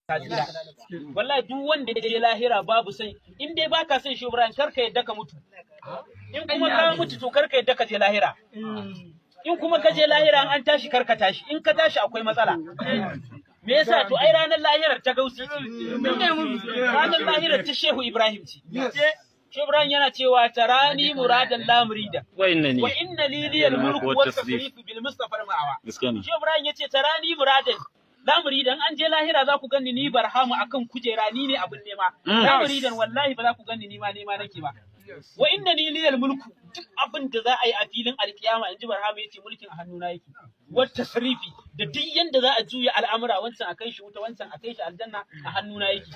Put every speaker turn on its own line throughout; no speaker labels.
Ka tsira. Wallahi duk wanda ya je lahira babu sai in dai baka son Shehu Ibrahim, karka yadda ka mutu. In kuma ka mutu, to karka yadda ka je lahira. In kuma ka je lahira, an tashi, karka tashi. In ka tashi, akwai matsala. Me yasa? To ai ranar lahirar ta Gausi ce, ranar lahirar ta Shehu Ibrahim ce. Shehu Ibrahim yana cewa: "تراني مرادا لا مريدا
وإنني
وإن لي لي الملك والتصريف بالمصطفى المأوى."
Gaskiya ne.
Shehu Ibrahim yace: "تراني مرادا لا مريدا." An je lahira za ku ganni ni Barhamu akan kujera, ni ne abin nema. لا مريدا, wallahi ba za ku ganni ni ma nema nake ba. وإنني لي الملك, duk abin da za a yi a filin alkiyama, in ji Barhamu, yace mulkin a hannuna yake. والتصريف, da duk yanda za a juya al'amura, wancan a kai shi wuta, wancan a kai shi aljanna, a hannuna yake.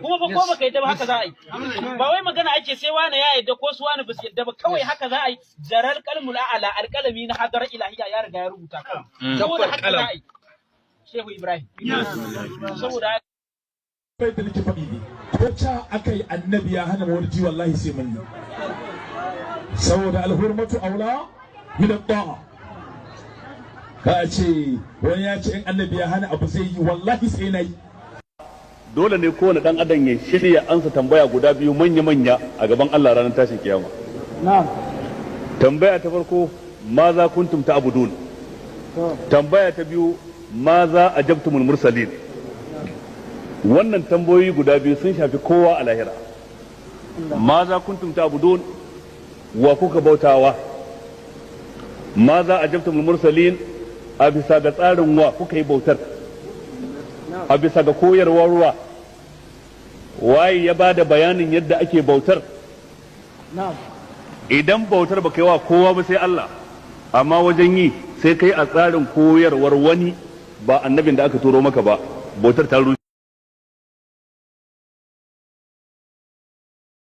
Kuma fa ko baka yadda ba, haka za a yi. Ba wai magana ake sai wani ya yadda ko su wani ba su yadda ba, kawai haka za a yi. جرى القلم الأعلى, alƙalami na hadar ilahiya ya riga ya rubuta kawai. Saboda haka za a yi. Shehu Ibrahim. Saboda haka
Bai da nake faɗi ne, ko ca aka yi annabi ya hana maulidi, wallahi sai mun yi, saboda الحرمة أولى من الطاعة. Ka ce wani ya ce in annabi ya hana abu zai yi, wallahi sai na yi.
Dole ne kowane dan adam ya shirya ansa tambaya guda biyu manya-manya a gaban Allah ranar tashin kiyama. Tambaya ta farko: ماذا كنتم تعبدون? Tambaya ta biyu: ماذا أجبتم المرسلين? Wannan tambayoyi guda biyu sun shafi kowa a lahira. ماذا كنتم تعبدون, wa kuka bautawa? ماذا أجبتم المرسلين, a bisa ga tsarin wa kuka yi bautar? A bisa ga koyarwar wa? Waye ya ba da bayanin yadda ake bautar? Idan bautar ba kai wa kowa ba sai Allah, amma wajen yi sai kai a tsarin koyarwar wani ba annabin da aka turo maka ba, bautar ta rushe.